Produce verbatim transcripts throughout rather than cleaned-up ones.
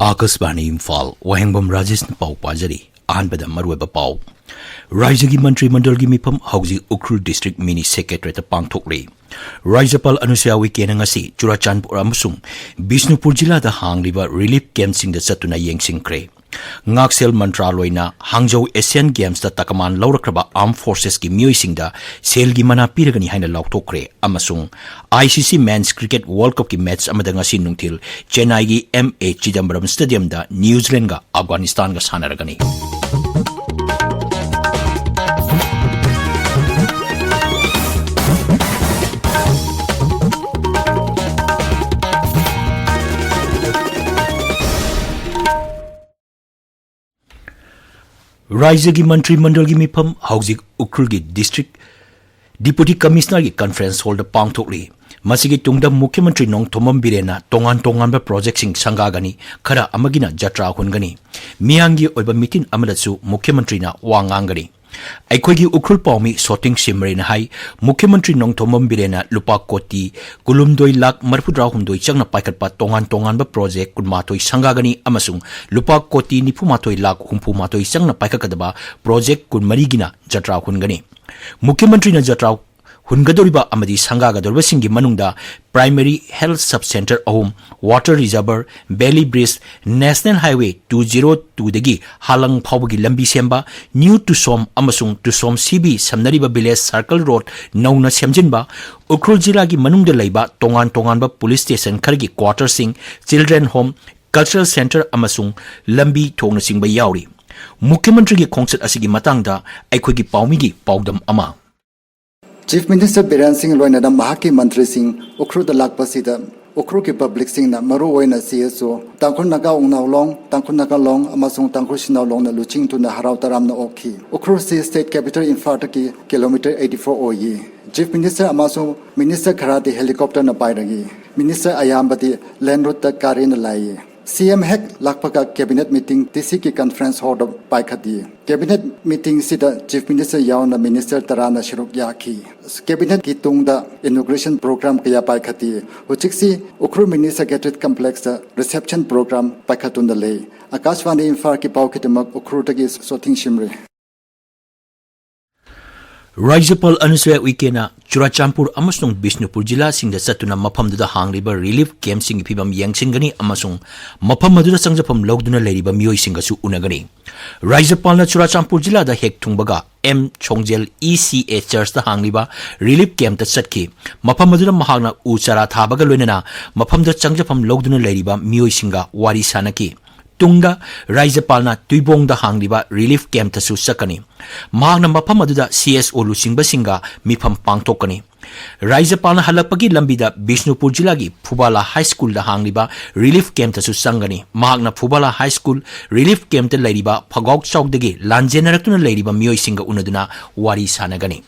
ꯑꯥꯀꯥꯁꯕꯥꯅꯤ ꯏꯝꯐꯥꯜ, ꯋꯥꯍꯦꯡꯕꯝ ꯔꯥꯖꯦꯁꯅ ꯄꯥꯎ ꯄꯥꯖꯔꯤ꯫ ꯑꯍꯥꯟꯕꯗ ꯃꯔꯨꯑꯣꯏꯕ ꯄꯥꯎ꯫ ꯔꯥꯖ꯭ꯌꯒꯤ ꯃꯟꯇ꯭ꯔꯤ ꯃꯟꯗꯜꯒꯤ ꯃꯤꯐꯝ ꯍꯧꯖꯤꯛ ꯎꯈ꯭ꯔꯨꯜ ꯗꯤꯁꯇ꯭ꯔꯤꯛ ꯃꯤꯅꯤ ꯁꯦꯀ꯭ꯔꯦꯇꯔꯤꯌꯦꯠꯇ ꯄꯥꯡꯊꯣꯛꯂꯤ꯫ ꯔꯥꯖ꯭ꯌꯄꯥꯜ ꯑꯅꯨꯁꯨꯌꯥ ꯎꯏꯀꯦꯅ ꯉꯁꯤ ꯆꯨꯔꯥꯆꯥꯟꯄꯨꯔ ꯑꯃꯁꯨꯡ ꯕꯤꯁꯅꯨꯄꯨꯔ ꯖꯤꯂꯥꯗ ꯍꯥꯡꯂꯤꯕ ꯔꯤꯂꯤꯐ ꯀꯦꯝꯞꯁꯤꯡꯗ ꯆꯠꯇꯨꯅ ꯌꯦꯡꯁꯤꯟꯈ꯭ꯔꯦ꯫ ꯉꯥꯛꯁꯦꯜ ꯃꯟꯇ꯭ꯔꯥꯂꯣꯏꯅ ꯍꯥꯡꯖꯧ ꯑꯦꯁꯤꯌꯥꯟ ꯒꯦꯝꯁꯇ ꯇꯀꯃꯥꯟ ꯂꯧꯔꯛꯈ꯭ꯔꯕ ꯑꯥꯔꯝ ꯐꯣꯔꯁꯦꯁꯀꯤ ꯃꯤꯑꯣꯏꯁꯤꯡꯗ ꯁꯦꯜꯒꯤ ꯃꯅꯥ ꯄꯤꯔꯒꯅꯤ ꯍꯥꯏꯅ ꯂꯥꯎꯊꯣꯛꯈ꯭ꯔꯦ꯫ ꯑꯃꯁꯨꯡ ꯑꯥꯏ ꯁꯤ ꯁꯤ ꯃꯦꯟꯁ ꯀ꯭ꯔꯤꯀꯦꯠ ꯋꯥꯔꯜꯗ ꯀꯞꯀꯤ ꯃꯦꯆ ꯑꯃꯗ ꯉꯁꯤ ꯅꯨꯡꯊꯤꯜ ꯆꯦꯟꯅꯥꯏꯒꯤ ꯑꯦꯝ ꯑꯦ ꯆꯤꯗꯝꯕꯔꯝ ꯁ꯭ꯇꯦꯗꯤꯌꯝꯗ ꯅ꯭ꯌꯨꯖꯤꯂꯦꯟꯗꯒ ꯑꯐꯒꯥꯅꯤꯁꯇꯥꯟꯒ ꯁꯥꯟꯅꯔꯒꯅꯤ꯫ ꯔꯥꯖ꯭ꯌꯒꯤ ꯃꯟꯇ꯭ꯔꯤ ꯃꯟꯗꯜꯒꯤ ꯃꯤꯐꯝ ꯍꯧꯖꯤꯛ ꯎꯈ꯭ꯔꯨꯜꯒꯤ ꯗꯤꯁꯇ꯭ꯔꯤꯛ ꯗꯤꯄꯨꯇꯤ ꯀꯃꯤꯁꯅꯔꯒꯤ ꯀꯟꯐꯔꯦꯟꯁ ꯍꯣꯜꯗ ꯄꯥꯡꯊꯣꯛꯂꯤ꯫ ꯃꯁꯤꯒꯤ ꯇꯨꯡꯗ ꯃꯨꯈ꯭ꯌ ꯃꯟꯇ꯭ꯔꯤ ꯅꯣꯡꯊꯣꯝꯕꯝ ꯕꯤꯔꯦꯟꯅ ꯇꯣꯉꯥꯟ ꯇꯣꯉꯥꯟꯕ ꯄ꯭ꯔꯣꯖꯦꯛꯁꯤꯡ ꯁꯪꯒꯥꯒꯅꯤ꯫ ꯈꯔ ꯑꯃꯒꯤꯅ ꯖꯇ꯭ꯔꯥ ꯍꯨꯟꯒꯅꯤ꯫ ꯃꯤꯌꯥꯝꯒꯤ ꯑꯣꯏꯕ ꯃꯤꯇꯤꯟ ꯑꯃꯗꯁꯨ ꯃꯨꯈ꯭ꯌ ꯃꯟꯇ꯭ꯔꯤꯅ ꯋꯥ ꯉꯥꯡꯒꯅꯤ꯫ ꯑꯩꯈꯣꯏꯒꯤ ꯎꯈ꯭ꯔꯨꯜ ꯄꯥꯎꯃꯤ ꯁꯣꯇꯤꯡ ꯁꯤꯝꯔꯦꯅ ꯍꯥꯏ, ꯃꯨꯈ꯭ꯌ ꯃꯟꯇ꯭ꯔꯤ ꯅꯣꯡꯊꯣꯝꯕꯝ ꯕꯤꯔꯦꯟꯅ ꯂꯨꯄꯥ ꯀꯣꯇꯤ ꯀꯨꯟꯍꯨꯝꯗꯣꯏ ꯂꯥꯈ ꯃꯔꯤꯐꯨꯇꯔꯥꯍꯨꯝꯗꯣꯏ ꯆꯪꯅ ꯄꯥꯏꯈꯠꯄ ꯇꯣꯉꯥꯟ ꯇꯣꯉꯥꯟꯕ ꯄ꯭ꯔꯣꯖꯦꯛ ꯀꯨꯟꯃꯥꯊꯣꯏ ꯁꯪꯒꯥꯒꯅꯤ ꯑꯃꯁꯨꯡ ꯂꯨꯄꯥ ꯀꯣꯇꯤ ꯅꯤꯐꯨꯃꯥꯊꯣꯏ ꯂꯥꯈ ꯍꯨꯝꯐꯨꯃꯥꯊꯣꯏ ꯆꯪꯅ ꯄꯥꯏꯈꯠꯀꯗꯕ ꯄ꯭ꯔꯣꯖꯦꯛ ꯀꯨꯟꯃꯔꯤꯒꯤꯅ ꯖꯇ꯭ꯔꯥ ꯍꯨꯟꯒꯅꯤ꯫ ꯃꯨꯈ꯭ꯌ ꯃꯟꯇ꯭ꯔꯤꯅ ꯖꯇ꯭ꯔꯥ ꯍꯨꯟꯒꯗꯧꯔꯤꯕ ꯑꯃꯗꯤ ꯁꯪꯒꯥꯒꯗꯧꯔꯤꯕꯁꯤꯡꯒꯤ ꯃꯅꯨꯡꯗ ꯄ꯭ꯔꯥꯏꯃꯔꯤ ꯍꯦꯜꯊ ꯁꯕ ꯁꯦꯟꯇꯔ ꯑꯍꯨꯝ, water reservoir, bailey bridge, national highway two zero ꯇꯨꯗꯒꯤ ꯍꯥꯂꯪ ꯐꯥꯎꯕꯒꯤ ꯂꯝꯕꯤ ꯁꯦꯝꯕ, ꯅ꯭ꯌꯨ ꯇꯨꯁꯣꯝ ꯑꯃꯁꯨꯡ ꯇꯨꯁꯣꯝ ꯁꯤꯕꯤ ꯁꯝꯅꯔꯤꯕ ꯚꯤꯂꯦꯖ ꯁꯔꯀꯜ ꯔꯣꯗ ꯅꯧꯅ ꯁꯦꯝꯖꯤꯟꯕ, ꯎꯈ꯭ꯔꯨꯜ ꯖꯤꯂꯥꯒꯤ ꯃꯅꯨꯡꯗ ꯂꯩꯕ ꯇꯣꯉꯥꯟ ꯇꯣꯉꯥꯟꯕ ꯄꯨꯂꯤꯁ ꯁ꯭ꯇꯦꯁꯟ ꯈꯔꯒꯤ ꯀ꯭ꯋꯥꯇꯔꯁꯤꯡ, ꯆꯤꯜꯗ꯭ꯔꯦꯟ ꯍꯣꯝ, ꯀꯜꯆꯔꯦꯜ ꯁꯦꯟꯇꯔ ꯑꯃꯁꯨꯡ ꯂꯝꯕꯤ ꯊꯣꯡꯅꯆꯤꯡꯕ ꯌꯥꯎꯔꯤ꯫ ꯃꯨꯈ꯭ꯌ ꯃꯟꯇ꯭ꯔꯤꯒꯤ ꯈꯣꯡꯆꯠ ꯑꯁꯤꯒꯤ ꯃꯇꯥꯡꯗ ꯑꯩꯈꯣꯏꯒꯤ ꯄꯥꯎꯃꯤꯒꯤ ꯄꯥꯎꯗꯝ ꯑꯃ꯫ ꯆꯤꯐ ꯃꯤꯅꯤꯁꯇꯔ ꯕꯤꯔꯦꯟ ꯁꯤꯡ ꯂꯣꯏꯅꯅ ꯃꯍꯥꯛꯀꯤ ꯃꯟꯇ꯭ꯔꯤꯁꯤꯡ ꯎꯈ꯭ꯔꯨꯜꯗ ꯂꯥꯛꯄꯁꯤꯗ ꯎꯈ꯭ꯔꯨꯜꯒꯤ ꯄꯕ꯭ꯂꯤꯛꯁꯤꯡꯅ, ꯃꯔꯨꯑꯣꯏꯅ ꯁꯤ ꯑꯦꯁ ꯑꯣ, ꯇꯥꯡꯈꯨꯜ ꯅꯥꯒꯥ ꯎꯅꯥꯎ ꯂꯣꯡ, ꯇꯥꯡꯈꯨꯜ ꯅꯥꯒꯥ ꯂꯣꯡ ꯑꯃꯁꯨꯡ ꯇꯥꯡꯈꯨꯜ ꯁꯤꯅꯥꯎ ꯂꯣꯡꯅ ꯂꯨꯆꯤꯡꯗꯨꯅ ꯍꯔꯥꯎ ꯇꯔꯥꯝꯅ ꯑꯣꯛꯈꯤ꯫ ꯎꯈ꯭ꯔꯨꯜ ꯑꯁꯤ ꯁ꯭ꯇꯦꯠ ꯀꯦꯄꯤꯇꯦꯜ ꯏꯝꯐꯥꯜꯗꯒꯤ ꯀꯤꯂꯣꯃꯤꯇꯔ ꯑꯩꯠꯇꯤ ꯐꯣꯔ ꯑꯣꯏꯌꯦ꯫ ꯆꯤꯐ ꯃꯤꯅꯤꯁꯇꯔ ꯑꯃꯁꯨꯡ ꯃꯤꯅꯤꯁꯇꯔ ꯈꯔꯗꯤ ꯍꯦꯂꯤꯀꯣꯞꯇꯔꯅ ꯄꯥꯏꯔꯛꯏ꯫ ꯃꯤꯅꯤꯁꯇꯔ ꯑꯌꯥꯝꯕꯗꯤ ꯂꯦꯟ ꯔꯣꯗꯇ ꯒꯥꯔꯤꯅ ꯂꯥꯛꯏ꯫ ꯁꯤ ꯑꯦꯝ ꯍꯦꯛ ꯂꯥꯛꯄꯒ ꯀꯦꯕꯤꯅꯦꯠ ꯃꯤꯇꯤꯡ ꯗꯤ ꯁꯤꯒꯤ ꯀꯟꯐꯔꯦꯟꯁ ꯍꯣꯜꯗ ꯄꯥꯏꯈꯠꯂꯤ꯫ ꯀꯦꯕꯤꯅꯦꯠ ꯃꯤꯇꯤꯡꯁꯤꯗ ꯆꯤꯐ ꯃꯤꯅꯤꯁꯇꯔ ꯌꯥꯎꯅ ꯃꯤꯅꯤꯁꯇꯔ ꯇꯔꯥꯅ ꯁꯔꯨꯛ ꯌꯥꯈꯤ꯫ ꯀꯦꯕꯤꯅꯦꯠꯀꯤ ꯇꯨꯡꯗ ꯏꯅꯣꯒ꯭ꯔꯦꯁꯟ ꯄ꯭ꯔꯣꯒ꯭ꯔꯥꯝ ꯀꯌꯥ ꯄꯥꯏꯈꯠꯂꯤ꯫ ꯍꯧꯖꯤꯛꯁꯤ ꯎꯈ꯭ꯔꯨꯜ ꯃꯤꯅꯤ ꯁꯦꯀ꯭ꯔꯦꯇꯔꯤꯌꯦꯠ ꯀꯝꯄ꯭ꯂꯦꯛꯁꯇ ꯔꯤꯁꯦꯞꯁꯟ ꯄ꯭ꯔꯣꯒ꯭ꯔꯥꯝ ꯄꯥꯏꯈꯠꯇꯨꯅ ꯂꯩ꯫ ꯑꯀꯥꯁꯕꯥꯅꯤ ꯏꯝꯐꯥꯜꯒꯤ ꯄꯥꯎꯒꯤꯗꯃꯛ ꯎꯈ꯭ꯔꯨꯜꯗꯒꯤ ꯁꯣꯊꯤꯡ ꯁꯤꯝꯔꯤ꯫ ꯔꯥꯖ꯭ꯌꯄꯥꯜ ꯑꯅꯨꯁꯨꯌꯥ ꯎꯏꯀꯦꯅ ꯆꯨꯔꯥꯆꯥꯟꯄꯨꯔ ꯑꯃꯁꯨꯡ ꯕꯤꯁꯅꯨꯄꯨꯔ ꯖꯤꯂꯥꯁꯤꯡꯗ ꯆꯠꯇꯨꯅ ꯃꯐꯝꯗꯨꯗ ꯍꯥꯡꯂꯤꯕ ꯔꯤꯂꯤꯐ ꯀꯦꯝꯞꯁꯤꯡꯒꯤ ꯐꯤꯚꯝ ꯌꯦꯡꯁꯤꯟꯒꯅꯤ ꯑꯃꯁꯨꯡ ꯃꯐꯝ ꯑꯗꯨꯗ ꯆꯪꯖꯐꯝ ꯂꯧꯗꯨꯅ ꯂꯩꯔꯤꯕ ꯃꯤꯑꯣꯏꯁꯤꯡꯒꯁꯨ ꯎꯅꯒꯅꯤ꯫ ꯔꯥꯖ꯭ꯌꯄꯥꯜꯅ ꯆꯨꯔꯥꯆꯥꯟꯄꯨꯔ ꯖꯤꯂꯥꯗ ꯍꯦꯛ ꯊꯨꯡꯕꯒ ꯑꯦꯝ ꯁꯣꯡꯖꯦꯜ ꯏ ꯁꯤ ꯑꯦ ꯆꯔꯆꯇ ꯍꯥꯡꯂꯤꯕ ꯔꯤꯂꯤꯐ ꯀꯦꯝꯞꯇ ꯆꯠꯈꯤ꯫ ꯃꯐꯝ ꯑꯗꯨꯗ ꯃꯍꯥꯛꯅ ꯎ ꯆꯥꯔꯥ ꯊꯥꯕꯒ ꯂꯣꯏꯅꯅ ꯃꯐꯝꯗ ꯆꯪꯖꯐꯝ ꯂꯧꯗꯨꯅ ꯂꯩꯔꯤꯕ ꯃꯤꯑꯣꯏꯁꯤꯡꯒ ꯋꯥꯔꯤ ꯁꯥꯅꯈꯤ꯫ ꯇꯨꯡꯗ ꯔꯥꯖ꯭ꯌꯄꯥꯜꯅ ꯇꯨꯏꯕꯣꯡꯗ ꯍꯥꯡꯂꯤꯕ ꯔꯤꯂꯤꯐ ꯀꯦꯝꯞꯇꯁꯨ ꯆꯠꯀꯅꯤ꯫ ꯃꯍꯥꯛꯅ ꯃꯐꯝ ꯑꯗꯨꯗ ꯁꯤ ꯑꯦꯁ ꯑꯣ ꯂꯨꯆꯤꯡꯕꯁꯤꯡꯒ ꯃꯤꯐꯝ ꯄꯥꯡꯊꯣꯛꯀꯅꯤ꯫ ꯔꯥꯖ꯭ꯌꯄꯥꯜꯅ ꯍꯜꯂꯛꯄꯒꯤ ꯂꯝꯕꯤꯗ ꯕꯤꯁꯅꯨꯄꯨꯔ ꯖꯤꯂꯥꯒꯤ ꯐꯨꯕꯥꯂꯥ ꯍꯥꯏ ꯁ꯭ꯀꯨꯜꯗ ꯍꯥꯡꯂꯤꯕ ꯔꯤꯂꯤꯐ ꯀꯦꯝꯞꯇꯁꯨ ꯆꯪꯒꯅꯤ꯫ ꯃꯍꯥꯛꯅ ꯐꯨꯕꯥꯂꯥ ꯍꯥꯏ ꯁ꯭ꯀꯨꯜ ꯔꯤꯂꯤꯐ ꯀꯦꯝꯞꯇ ꯂꯩꯔꯤꯕ ꯐꯒꯥꯎ ꯆꯥꯎꯗꯒꯤ ꯂꯥꯟꯖꯦꯟꯅꯔꯛꯇꯨꯅ ꯂꯩꯔꯤꯕ ꯃꯤꯑꯣꯏꯁꯤꯡꯒ ꯎꯅꯗꯨꯅ ꯋꯥꯔꯤ ꯁꯥꯅꯒꯅꯤ꯫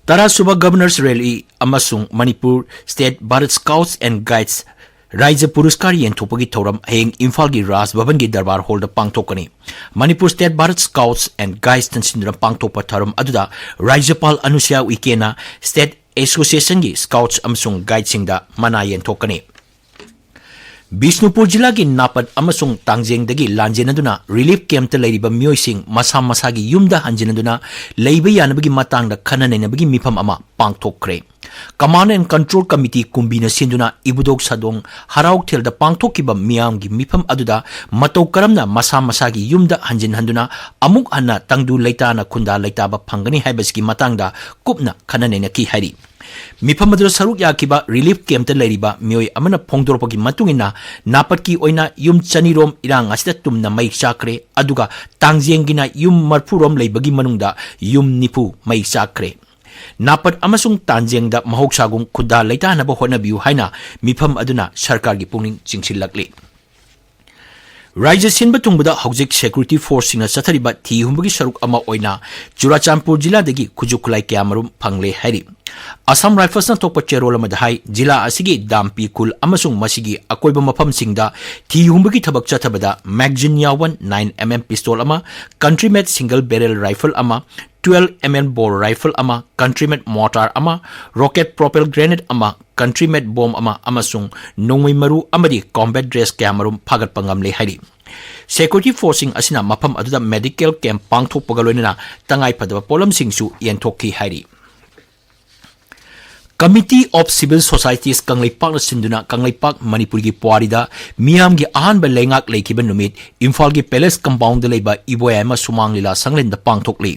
ꯇꯔꯥꯁꯨꯕ ꯒꯕꯔꯅꯔꯁ ꯔꯦꯂꯤ ꯑꯃꯁꯨꯡ ꯃꯅꯤꯄꯨꯔ ꯁ꯭ꯇꯦꯠ ꯚꯥꯔꯠ ꯁ꯭ꯀꯥꯎꯠꯁ ꯑꯦꯟ ꯒꯥꯏꯗꯁ ꯔꯥꯖ꯭ꯌ ꯄꯨꯔꯁꯀꯥꯔ ꯌꯦꯟꯊꯣꯛꯄꯒꯤ ꯊꯧꯔꯝ ꯍꯌꯦꯡ ꯏꯝꯐꯥꯜꯒꯤ ꯔꯥꯖ ꯚꯕꯟꯒꯤ ꯗꯔꯕꯥꯔ ꯍꯣꯜꯗ ꯄꯥꯡꯊꯣꯛꯀꯅꯤ꯫ ꯃꯅꯤꯄꯨꯔ ꯁ꯭ꯇꯦꯠ ꯚꯥꯔꯠ ꯁ꯭ꯀꯥꯎꯠꯁ ꯑꯦꯟ ꯒꯥꯏꯗꯁꯅ ꯁꯤꯟꯗꯨꯅ ꯄꯥꯡꯊꯣꯛꯄ ꯊꯧꯔꯝ ꯑꯗꯨꯗ ꯔꯥꯖ꯭ꯌꯄꯥꯜ ꯑꯅꯨꯁꯨꯌꯥ ꯎꯏꯀꯦꯅ ꯁ꯭ꯇꯦꯠ ꯑꯦꯁꯣꯁꯤꯌꯦꯁꯟꯒꯤ ꯁ꯭ꯀꯥꯎꯠꯁ ꯑꯃꯁꯨꯡ ꯒꯥꯏꯗꯁꯤꯡꯗ ꯃꯅꯥ ꯌꯦꯟꯊꯣꯛꯀꯅꯤ꯫ ꯕꯤꯁꯅꯨꯄꯨꯔ ꯖꯤꯂꯥꯒꯤ ꯅꯥꯄꯠ ꯑꯃꯁꯨꯡ ꯇꯥꯡꯖꯦꯡꯗꯒꯤ ꯂꯥꯟꯖꯦꯟꯅꯗꯨꯅ ꯔꯤꯂꯤꯐ ꯀꯦꯝꯞꯇ ꯂꯩꯔꯤꯕ ꯃꯤꯑꯣꯏꯁꯤꯡ ꯃꯁꯥ ꯃꯁꯥꯒꯤ ꯌꯨꯝꯗ ꯍꯟꯖꯤꯟꯅꯗꯨꯅ ꯂꯩꯕ ꯌꯥꯅꯕꯒꯤ ꯃꯇꯥꯡꯗ ꯈꯟꯅ ꯅꯩꯅꯕꯒꯤ ꯃꯤꯐꯝ ꯑꯃ ꯄꯥꯡꯊꯣꯛꯈ꯭ꯔꯦ꯫ ꯀꯃꯥꯟ ꯑꯦꯟ ꯀꯟꯇ꯭ꯔꯣꯜ ꯀꯃꯤꯇꯤ ꯀꯨꯝꯕꯤꯅ ꯁꯤꯟꯗꯨꯅ ꯏꯕꯨꯙꯧ ꯁꯥꯗꯣꯡ ꯍꯔꯥꯎꯊꯦꯜꯗ ꯄꯥꯡꯊꯣꯛꯈꯤꯕ ꯃꯤꯌꯥꯝꯒꯤ ꯃꯤꯐꯝ ꯑꯗꯨꯗ ꯃꯇꯧ ꯀꯔꯝꯅ ꯃꯁꯥ ꯃꯁꯥꯒꯤ ꯌꯨꯝꯗ ꯍꯟꯖꯤꯟ ꯍꯟꯗꯨꯅ ꯑꯃꯨꯛ ꯍꯟꯅ ꯇꯪꯗꯨ ꯂꯩꯇꯥꯅ ꯈꯨꯟꯗꯥ ꯂꯩꯇꯥꯕ ꯐꯪꯒꯅꯤ ꯍꯥꯏꯕꯁꯤꯒꯤ ꯃꯇꯥꯡꯗ ꯀꯨꯞꯅ ꯈꯟꯅ ꯅꯩꯅꯈꯤ ꯍꯥꯏꯔꯤ꯫ ꯃꯤꯐꯝ ꯑꯗꯨꯗ ꯁꯔꯨꯛ ꯌꯥꯈꯤꯕ ꯔꯤꯂꯤꯐ ꯀꯦꯝꯞꯇ ꯂꯩꯔꯤꯕ ꯃꯤꯑꯣꯏ ꯑꯃꯅ ꯐꯣꯡꯗꯣꯔꯛꯄꯒꯤ ꯃꯇꯨꯡ ꯏꯟꯅ, ꯅꯥꯄꯠꯀꯤ ꯑꯣꯏꯅ ꯌꯨꯝ ꯆꯅꯤꯔꯣꯝ ꯏꯔꯥꯡ ꯑꯁꯤꯗ ꯇꯨꯝꯅ ꯃꯩ ꯆꯥꯛꯈ꯭ꯔꯦ, ꯑꯗꯨꯒ ꯇꯥꯡꯖꯦꯡꯒꯤꯅ ꯌꯨꯝ ꯃꯔꯐꯨꯔꯣꯝ ꯂꯩꯕꯒꯤ ꯃꯅꯨꯡꯗ ꯌꯨꯝ ꯅꯤꯐꯨ ꯃꯩ ꯆꯥꯛꯈ꯭ꯔꯦ꯫ ꯅꯥꯄꯠ ꯑꯃꯁꯨꯡ ꯇꯥꯟꯖꯦꯡꯗ ꯃꯍꯧꯁꯥꯒꯨꯝ ꯈꯨꯟꯗꯥ ꯂꯩꯇꯥꯅꯕ ꯍꯣꯠꯅꯕꯤꯌꯨ ꯍꯥꯏꯅ ꯃꯤꯐꯝ ꯑꯗꯨꯅ ꯁꯔꯀꯥꯔꯒꯤ ꯄꯨꯛꯅꯤꯡ ꯆꯤꯡꯁꯤꯜꯂꯛꯂꯤ꯫ ꯔꯥꯖ꯭ꯌ ꯁꯤꯟꯕ ꯊꯨꯡꯕꯗ ꯍꯧꯖꯤꯛ ꯁꯦꯀ꯭ꯌꯨꯔꯤꯇꯤ ꯐꯣꯔꯁꯁꯤꯡꯅ ꯆꯠꯊꯔꯤꯕ ꯊꯤ ꯍꯨꯝꯕꯒꯤ ꯁꯔꯨꯛ ꯑꯃ ꯑꯣꯏꯅ ꯆꯨꯔꯥꯆꯥꯟꯄꯨꯔ ꯖꯤꯂꯥꯗꯒꯤ ꯈꯨꯠꯁꯨ ꯈꯨꯠꯂꯥꯏ ꯀꯌꯥꯃꯔꯨꯝ ꯐꯪꯂꯦ ꯍꯥꯏꯔꯤ꯫ ꯑꯁꯥꯝ ꯔꯥꯏꯐꯜꯁꯅ ꯊꯣꯛꯄ ꯆꯦꯔꯣꯜ ꯑꯃꯗ ꯍꯥꯏ, ꯖꯤꯂꯥ ꯑꯁꯤꯒꯤ ꯗꯥꯝꯄꯤ ꯈꯨꯜ ꯑꯃꯁꯨꯡ ꯃꯁꯤꯒꯤ ꯑꯀꯣꯏꯕ ꯃꯐꯝꯁꯤꯡꯗ ꯊꯤ ꯍꯨꯝꯕꯒꯤ ꯊꯕꯛ ꯆꯠꯊꯕꯗ magazine ꯌꯥꯎꯕ nine M M pistol ꯑꯃ, country made single barrel rifle ꯑꯃ, twelve M M bore rifle ꯑꯃ, country made mortar ꯑꯃ, rocket propelled grenade ꯑꯃ, country made bomb ꯑꯃ ꯑꯃꯁꯨꯡ ꯅꯣꯡꯃꯩ ꯃꯔꯨ ꯑꯃꯗꯤ combat dress ꯀꯌꯥꯃꯔꯨꯝ ꯐꯥꯒꯠꯄ ꯉꯝꯂꯦ ꯍꯥꯏꯔꯤ꯫ Security forceꯁꯤꯡ ꯑꯁꯤꯅ ꯃꯐꯝ ꯑꯗꯨꯗ medical camp ꯄꯥꯡꯊꯣꯛꯄꯒ ꯂꯣꯏꯅꯅ ꯇꯉꯥꯏ ꯐꯗꯕ ꯄꯣꯠꯂꯝꯁꯤꯡꯁꯨ ꯌꯦꯟꯊꯣꯛꯈꯤ ꯍꯥꯏꯔꯤ꯫ Committee of Civil Societies ꯀꯪꯂꯩꯄꯥꯛꯅ ꯁꯤꯟꯗꯨꯅ ꯀꯪꯂꯩꯄꯥꯛ ꯃꯅꯤꯄꯨꯔꯒꯤ ꯄꯨꯋꯥꯔꯤꯗ ꯃꯤꯌꯥꯝꯒꯤ ꯑꯍꯥꯟꯕ ꯂꯩꯉꯥꯛ ꯂꯩꯈꯤꯕ ꯅꯨꯃꯤꯠ, ꯏꯝꯐꯥꯜꯒꯤ palace compoundꯗ ꯂꯩꯕ ꯏꯕꯣꯌꯥꯏꯃ ꯁꯨꯃꯥꯡ ꯂꯤꯂꯥ ꯁꯪꯂꯦꯟꯗ ꯄꯥꯡꯊꯣꯛꯂꯤ꯫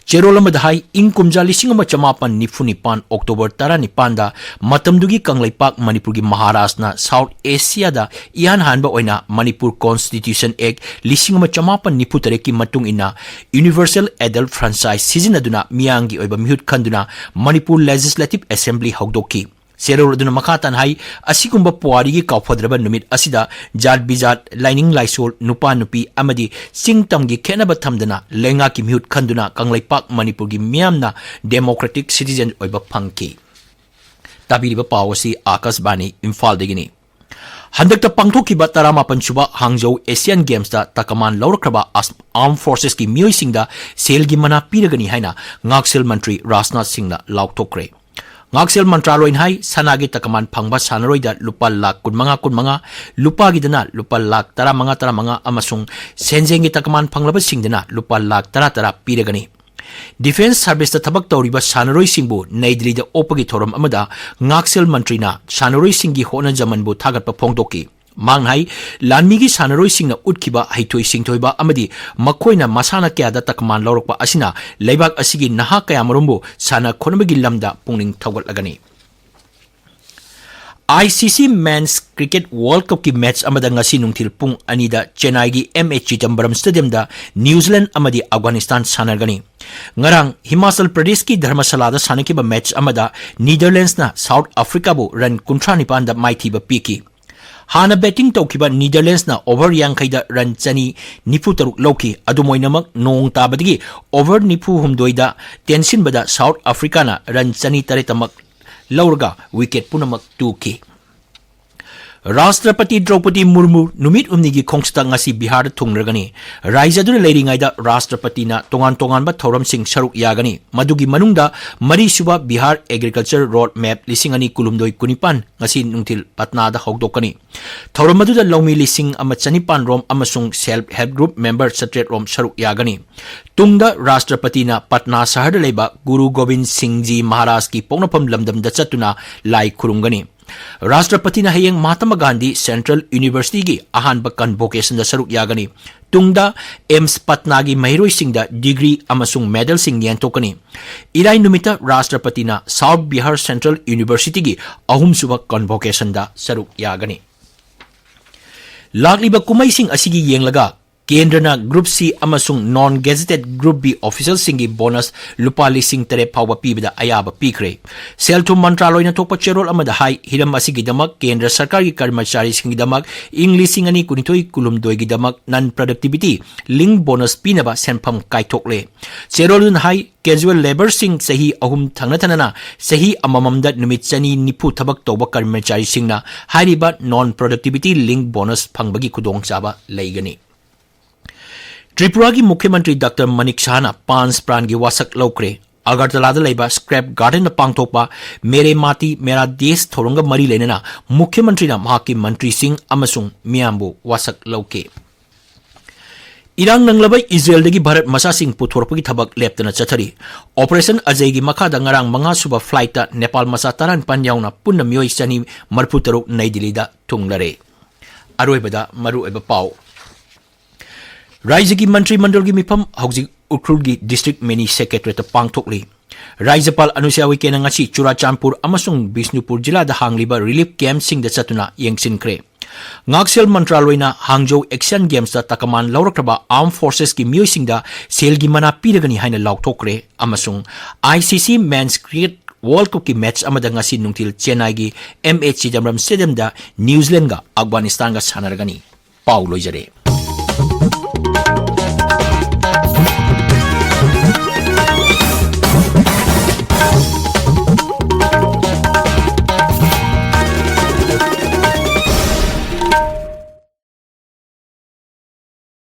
ꯆꯦꯔꯣꯜ ꯑꯃꯗ ꯍꯥꯏ, ꯏꯪ ꯀꯨꯝꯖꯥ ꯂꯤꯁꯤꯡ ꯑꯃ ꯆꯃꯥꯄꯟ ꯅꯤꯐꯨ ꯅꯤꯄꯥꯟ October ꯇꯔꯥꯅꯤꯄꯥꯟꯗ ꯃꯇꯝꯗꯨꯒꯤ ꯀꯪꯂꯩꯄꯥꯛ ꯃꯅꯤꯄꯨꯔꯒꯤ ꯃꯍꯥꯔꯥꯖꯅ South Asiaꯗ ꯏꯍꯥꯟ ꯍꯥꯟꯕ ꯑꯣꯏꯅ Manipur Constitution Act ꯂꯤꯁꯤꯡ ꯑꯃ ꯆꯃꯥꯄꯟ ꯅꯤꯐꯨ ꯇꯔꯦꯠꯀꯤ ꯃꯇꯨꯡ ꯏꯟꯅ universal adult franchise ꯁꯤꯖꯤꯟꯅꯗꯨꯅ ꯃꯤꯌꯥꯝꯒꯤ ꯑꯣꯏꯕ ꯃꯤꯍꯨꯠ ꯈꯟꯗꯨꯅ Manipur Legislative Assembly ꯍꯧꯗꯣꯛꯈꯤ꯫ ꯆꯦꯔꯣꯜ ꯑꯗꯨꯅ ꯃꯈꯥ ꯇꯥꯅ ꯍꯥꯏ, ꯑꯁꯤꯒꯨꯝꯕ ꯄꯨꯋꯥꯔꯤꯒꯤ ꯀꯥꯎꯐꯗ꯭ꯔꯕ ꯅꯨꯃꯤꯠ ꯑꯁꯤꯗ ꯖꯥꯠ ꯕꯤꯖꯥꯠ, ꯂꯥꯏꯅꯤꯡ ꯂꯥꯏꯁꯣꯜ, ꯅꯨꯄꯥ ꯅꯨꯄꯤ ꯑꯃꯗꯤ ꯆꯤꯡ ꯇꯝꯒꯤ ꯈꯦꯠꯅꯕ ꯊꯝꯗꯅ ꯂꯩꯉꯥꯛꯀꯤ ꯃꯤꯍꯨꯠ ꯈꯟꯗꯨꯅ ꯀꯪꯂꯩꯄꯥꯛ ꯃꯅꯤꯄꯨꯔꯒꯤ ꯃꯤꯌꯥꯝꯅ democratic citizen ꯑꯣꯏꯕ ꯐꯪꯈꯤ꯫ ꯇꯥꯕꯤꯔꯤꯕ ꯄꯥꯎ ꯑꯁꯤ ꯑꯥꯀꯥꯁꯕꯥꯅꯤ ꯏꯝꯐꯥꯜꯗꯒꯤꯅꯤ꯫ ꯍꯟꯗꯛꯇ ꯄꯥꯡꯊꯣꯛꯈꯤꯕ ꯇꯔꯥꯃꯥꯄꯟ ꯁꯨꯕ ꯍꯥꯡꯖꯧ Asian Gamesꯇ ꯇꯀꯃꯥꯟ ꯂꯧꯔꯛꯈ꯭ꯔꯕ ꯑꯁ-, Armed Forcesꯀꯤ ꯃꯤꯑꯣꯏꯁꯤꯡꯗ ꯁꯦꯜꯒꯤ ꯃꯅꯥ ꯄꯤꯔꯒꯅꯤ ꯍꯥꯏꯅ ꯉꯥꯛꯁꯦꯜ ꯃꯟꯇ꯭ꯔꯤ ꯔꯥꯖꯅꯥꯊ ꯁꯤꯡꯅ ꯂꯥꯎꯊꯣꯛꯈ꯭ꯔꯦ꯫ ꯉꯥꯛꯁꯦꯜ ꯃꯟꯇ꯭ꯔꯥꯂꯣꯏꯅ ꯍꯥꯏ, ꯁꯅꯥꯒꯤ ꯇꯀꯃꯥꯟ ꯐꯪꯕ ꯁꯥꯟꯅꯔꯣꯏꯗ ꯂꯨꯄꯥ ꯂꯥꯈ ꯀꯨꯟꯃꯉꯥ ꯀꯨꯟꯃꯉꯥ, ꯂꯨꯄꯥꯒꯤꯗꯅ ꯂꯨꯄꯥ ꯂꯥꯈ ꯇꯔꯥꯃꯉꯥ ꯇꯔꯥꯃꯉꯥ ꯑꯃꯁꯨꯡ ꯁꯦꯟꯖꯦꯡꯒꯤ ꯇꯀꯃꯥꯟ ꯐꯪꯂꯕꯁꯤꯡꯗꯅ ꯂꯨꯄꯥ ꯂꯥꯈ ꯇꯔꯥ ꯇꯔꯥ ꯄꯤꯔꯒꯅꯤ꯫ Defence Serviceꯇ ꯊꯕꯛ ꯇꯧꯔꯤꯕ ꯁꯥꯟꯅꯔꯣꯏꯁꯤꯡꯕꯨ ꯅꯩ ꯗꯤꯜꯂꯤꯗ ꯑꯣꯛꯄꯒꯤ ꯊꯧꯔꯝ ꯑꯃꯗ ꯉꯥꯛꯁꯦꯜ ꯃꯟꯇ꯭ꯔꯤꯅ ꯁꯥꯟꯅꯔꯣꯏꯁꯤꯡꯒꯤ ꯍꯣꯠꯅꯖꯃꯟꯕꯨ ꯊꯥꯒꯠꯄ ꯐꯣꯡꯗꯣꯛꯈꯤ꯫ ꯃꯍꯥꯛꯅ ꯍꯥꯏ, ꯂꯥꯟꯃꯤꯒꯤ ꯁꯥꯟꯅꯔꯣꯏꯁꯤꯡꯅ ꯎꯠꯈꯤꯕ ꯍꯩꯊꯣꯏ ꯁꯤꯡꯊꯣꯏꯕ ꯑꯃꯗꯤ ꯃꯈꯣꯏꯅ ꯃꯁꯥꯟꯅ ꯀꯌꯥꯗ ꯇꯀꯃꯥꯟ ꯂꯧꯔꯛꯄ ꯑꯁꯤꯅ ꯂꯩꯕꯥꯛ ꯑꯁꯤꯒꯤ ꯅꯍꯥ ꯀꯌꯥꯃꯔꯨꯝꯕꯨ ꯁꯥꯟꯅ ꯈꯣꯠꯅꯕꯒꯤ ꯂꯝꯗ ꯄꯨꯛꯅꯤꯡ ꯊꯧꯒꯠꯂꯒꯅꯤ꯫ ICC Men's Cricket World Cupꯀꯤ match ꯑꯃꯗ ꯉꯁꯤ ꯅꯨꯡꯊꯤꯜ ꯄꯨꯡ ꯑꯅꯤꯗ ꯆꯦꯟꯅꯥꯏꯒꯤ M A Chidambaram Stadiumꯗ New Zealand ꯑꯃꯗꯤ Afghanistan ꯁꯥꯟꯅꯒꯅꯤ꯫ ꯉꯔꯥꯡ ꯍꯤꯃꯥꯆꯜ ꯄ꯭ꯔꯗꯦꯁꯀꯤ ꯙꯔꯃꯁꯥꯂꯥꯗ ꯁꯥꯟꯅꯈꯤꯕ match ꯑꯃꯗ Netherlandsꯅ South Africaꯕꯨ run ꯀꯨꯟꯊ꯭ꯔꯥ ꯅꯤꯄꯥꯟꯗ ꯃꯥꯏꯊꯤꯕ ꯄꯤꯈꯤ꯫ ꯍꯥꯟꯅ batting ꯇꯧꯈꯤꯕ ꯅꯤꯗꯔꯂꯦꯟꯁꯅ over ꯌꯥꯡꯈꯩꯗ run ꯆꯅꯤ ꯅꯤꯐꯨ ꯇꯔꯨꯛ ꯂꯧꯈꯤ꯫ ꯑꯗꯨꯝ ꯑꯣꯏꯅꯃꯛ, ꯅꯣꯡ ꯇꯥꯕꯗꯒꯤ over ꯅꯤꯐꯨ ꯍꯨꯝꯗꯣꯏꯗ ꯇꯦꯟꯁꯤꯟꯕꯗ ꯁꯥꯎꯠ ꯑꯐ꯭ꯔꯤꯀꯥꯅ run ꯆꯅꯤ ꯇꯔꯦꯠꯇꯃꯛ ꯂꯧꯔꯒ wicket ꯄꯨꯝꯅꯃꯛ ꯇꯨꯈꯤ꯫ ꯔꯥꯁꯇ꯭ꯔꯄꯇꯤ ꯗ꯭ꯔꯧꯄꯗꯤ ꯃꯨꯔꯃꯨ ꯅꯨꯃꯤꯠ ꯍꯨꯝꯅꯤꯒꯤ ꯈꯣꯡꯆꯠꯇ ꯉꯁꯤ ꯕꯤꯍꯥꯔꯗ ꯊꯨꯡꯂꯒꯅꯤ꯫ ꯔꯥꯖ꯭ꯌ ꯑꯗꯨꯗ ꯂꯩꯔꯤꯉꯩꯗ ꯔꯥꯁꯇ꯭ꯔꯄꯇꯤꯅ ꯇꯣꯉꯥꯟ ꯇꯣꯉꯥꯟꯕ ꯊꯧꯔꯝꯁꯤꯡ ꯁꯔꯨꯛ ꯌꯥꯒꯅꯤ꯫ ꯃꯗꯨꯒꯤ ꯃꯅꯨꯡꯗ ꯃꯔꯤꯁꯨꯕ ꯕꯤꯍꯥꯔ Agriculture Road Map ꯂꯤꯁꯤꯡ ꯑꯅꯤ ꯀꯨꯟꯍꯨꯝꯗꯣꯏ ꯀꯨꯟꯅꯤꯄꯥꯟ ꯉꯁꯤ ꯅꯨꯡꯊꯤꯜ ꯄꯠꯅꯥꯗ ꯍꯧꯗꯣꯛꯀꯅꯤ꯫ ꯊꯧꯔꯝ ꯑꯗꯨꯗ ꯂꯧꯃꯤ ꯂꯤꯁꯤꯡ ꯑꯃ ꯆꯅꯤꯄꯥꯟ ꯔꯣꯝ ꯑꯃꯁꯨꯡ self help group member ꯆꯥꯇ꯭ꯔꯦꯠ ꯔꯣꯝ ꯁꯔꯨꯛ ꯌꯥꯒꯅꯤ꯫ ꯇꯨꯡꯗ ꯔꯥꯁꯇ꯭ꯔꯄꯇꯤꯅ ꯄꯠꯅꯥ ꯁꯍꯔꯗ ꯂꯩꯕ ꯒꯨꯔꯨ ꯒꯣꯕꯤꯟ ꯁꯤꯡ ꯖꯤ ꯃꯍꯥꯔꯥꯖꯀꯤ ꯄꯣꯛꯅꯐꯝ ꯂꯝꯗꯝꯗ ꯆꯠꯇꯨꯅ ꯂꯥꯏ ꯈꯨꯔꯨꯝꯒꯅꯤ꯫ ꯔꯥꯁꯇ꯭ꯔꯄꯇꯤꯅ ꯍꯌꯦꯡ ꯃꯍꯥꯇꯃꯥ ꯒꯥꯟꯙꯤ Central Universityꯒꯤ ꯑꯍꯥꯟꯕ convocationꯗ ꯁꯔꯨꯛ ꯌꯥꯒꯅꯤ꯫ ꯇꯨꯡꯗ AIIMS ꯄꯠꯅꯥꯒꯤ ꯃꯍꯩꯔꯣꯏꯁꯤꯡꯗ degree ꯑꯃꯁꯨꯡ medalꯁꯤꯡ ꯌꯦꯟꯊꯣꯛꯀꯅꯤ꯫ ꯏꯔꯥꯏ ꯅꯨꯃꯤꯠꯇ ꯔꯥꯁꯇ꯭ꯔꯄꯇꯤꯅ South Bihar Central Universityꯒꯤ ꯑꯍꯨꯝꯁꯨꯕ convocationꯗ ꯁꯔꯨꯛ ꯌꯥꯒꯅꯤ꯫ ꯂꯥꯛꯂꯤꯕ ꯀꯨꯝꯍꯩꯁꯤꯡ ꯑꯁꯤꯒꯤ ꯌꯦꯡꯂꯒ ꯀꯦꯟꯗ꯭ꯔꯅ Group C ꯑꯃꯁꯨꯡ non gazetted Group B officialꯁꯤꯡꯒꯤ bonus ꯂꯨꯄꯥ ꯂꯤꯁꯤꯡ ꯇꯔꯦꯠ ꯐꯥꯎꯕ ꯄꯤꯕꯗ ꯑꯌꯥꯕ ꯄꯤꯈ꯭ꯔꯦ꯫ ꯁꯦꯜ ꯊꯨꯝ ꯃꯟꯇ꯭ꯔꯥꯂꯣꯏꯅ ꯊꯣꯛꯄ ꯆꯦꯔꯣꯜ ꯑꯃꯗ ꯍꯥꯏ, ꯍꯤꯔꯝ ꯑꯁꯤꯒꯤꯗꯃꯛ ꯀꯦꯟꯗ꯭ꯔ ꯁꯔꯀꯥꯔꯒꯤ ꯀꯔꯃꯆꯥꯔꯤꯁꯤꯡꯒꯤꯗꯃꯛ ꯏꯪ ꯂꯤꯁꯤꯡ ꯑꯅꯤ ꯀꯨꯟꯅꯤꯊꯣꯏ ꯀꯨꯟꯍꯨꯝꯗꯣꯏꯒꯤꯗꯃꯛ non productivity linked bonus ꯄꯤꯅꯕ ꯁꯦꯟꯐꯝ ꯀꯥꯏꯊꯣꯛꯂꯦ꯫ ꯆꯦꯔꯣꯜꯗꯨꯅ ꯍꯥꯏ, casual labourꯁꯤꯡ ꯆꯍꯤ ꯑꯍꯨꯝ ꯊꯪꯅ ꯊꯪꯅꯅ ꯆꯍꯤ ꯑꯃꯃꯝꯗ ꯅꯨꯃꯤꯠ ꯆꯅꯤ ꯅꯤꯐꯨ ꯊꯕꯛ ꯇꯧꯕ ꯀꯔꯃꯆꯥꯔꯤꯁꯤꯡꯅ ꯍꯥꯏꯔꯤꯕ non productivity linked bonus ꯐꯪꯕꯒꯤ ꯈꯨꯗꯣꯡꯆꯥꯕ ꯂꯩꯒꯅꯤ꯫ ꯇ꯭ꯔꯤꯄꯨꯔꯥꯒꯤ ꯃꯨꯈ꯭ꯌ ꯃꯟꯇ꯭ꯔꯤ ꯗꯥꯛꯇꯔ ꯃꯅꯤꯛ ꯁꯍꯥꯅ ꯄꯥꯟꯁ ꯄ꯭ꯔꯥꯟꯒꯤ ꯋꯥꯁꯛ ꯂꯧꯈ꯭ꯔꯦ꯫ ꯑꯒꯔꯇꯂꯥꯗ ꯂꯩꯕ Scrap Gardenꯗ ꯄꯥꯡꯊꯣꯛꯄ ꯃꯦꯔꯦ ꯃꯥꯇꯤ ꯃꯦꯔꯥ ꯗꯦꯁ ꯊꯧꯔꯝꯒ ꯃꯔꯤ ꯂꯩꯅꯅ ꯃꯨꯈ꯭ꯌ ꯃꯟꯇ꯭ꯔꯤꯅ ꯃꯍꯥꯛꯀꯤ ꯃꯟꯇ꯭ꯔꯤꯁꯤꯡ ꯑꯃꯁꯨꯡ ꯃꯤꯌꯥꯝꯕꯨ ꯋꯥꯁꯛ ꯂꯧꯈꯤ꯫ ꯏꯔꯥꯡ ꯅꯪꯂꯕ ꯏꯖꯔꯦꯜꯗꯒꯤ ꯚꯥꯔꯠ ꯃꯆꯥꯁꯤꯡ ꯄꯨꯊꯣꯔꯛꯄꯒꯤ ꯊꯕꯛ ꯂꯦꯞꯇꯅ ꯆꯠꯊꯔꯤ꯫ Operation Ajayꯒꯤ ꯃꯈꯥꯗ ꯉꯔꯥꯡ ꯃꯉꯥꯁꯨꯕ flightꯇ ꯅꯦꯄꯥꯜ ꯃꯆꯥ ꯇꯔꯥꯅꯤꯄꯥꯟ ꯌꯥꯎꯅ ꯄꯨꯟꯅ ꯃꯤꯑꯣꯏ ꯆꯅꯤ ꯃꯔꯤꯐꯨ ꯇꯔꯨꯛ ꯅꯩ ꯗꯤꯜꯂꯤꯗ ꯊꯨꯡꯂꯔꯦ꯫ ꯑꯔꯣꯏꯕꯗ ꯃꯔꯨꯑꯣꯏꯕ ꯄꯥꯎ꯫ ꯔꯥꯖ꯭ꯌꯒꯤ ꯃꯟꯇ꯭ꯔꯤ ꯃꯟꯗꯜꯒꯤ ꯃꯤꯐꯝ ꯍꯧꯖꯤꯛ ꯎꯈ꯭ꯔꯨꯜꯒꯤ district mini secretariatꯇ ꯄꯥꯡꯊꯣꯛꯂꯤ꯫ ꯔꯥꯖ꯭ꯌꯄꯥꯜ ꯑꯅꯨꯁ꯭ꯌꯥ ꯎꯏꯀꯦꯅ ꯉꯁꯤ ꯆꯨꯔꯥꯆꯥꯟꯄꯨꯔ ꯑꯃꯁꯨꯡ ꯕꯤꯁꯅꯨꯄꯨꯔ ꯖꯤꯂꯥꯗ ꯍꯥꯡꯂꯤꯕ relief campꯁꯤꯡꯗ ꯆꯠꯇꯨꯅ ꯌꯦꯡꯁꯤꯟꯈ꯭ꯔꯦ꯫ ꯉꯥꯛꯁꯦꯜ ꯃꯟꯇ꯭ꯔꯥꯂꯣꯏꯅ ꯍꯥꯡꯖꯧ Asian Gamesꯇ ꯇꯀꯃꯥꯟ ꯂꯧꯔꯛꯈ꯭ꯔꯕ armed forcesꯀꯤ ꯃꯤꯑꯣꯏꯁꯤꯡꯗ ꯁꯦꯜꯒꯤ ꯃꯅꯥ ꯄꯤꯔꯒꯅꯤ ꯍꯥꯏꯅ ꯂꯥꯎꯊꯣꯛꯈ꯭ꯔꯦ ꯑꯃꯁꯨꯡ ICC Men's Cricket World Cupꯀꯤ match ꯑꯃꯗ ꯉꯁꯤ ꯅꯨꯡꯊꯤꯜ ꯆꯦꯟꯅꯥꯏꯒꯤ M A Chidambaram Stadiumꯗ New Zealandꯒ Afghanistanꯒ ꯁꯥꯟꯅꯔꯒꯅꯤ꯫ ꯄꯥꯎ ꯂꯣꯏꯖꯔꯦ꯫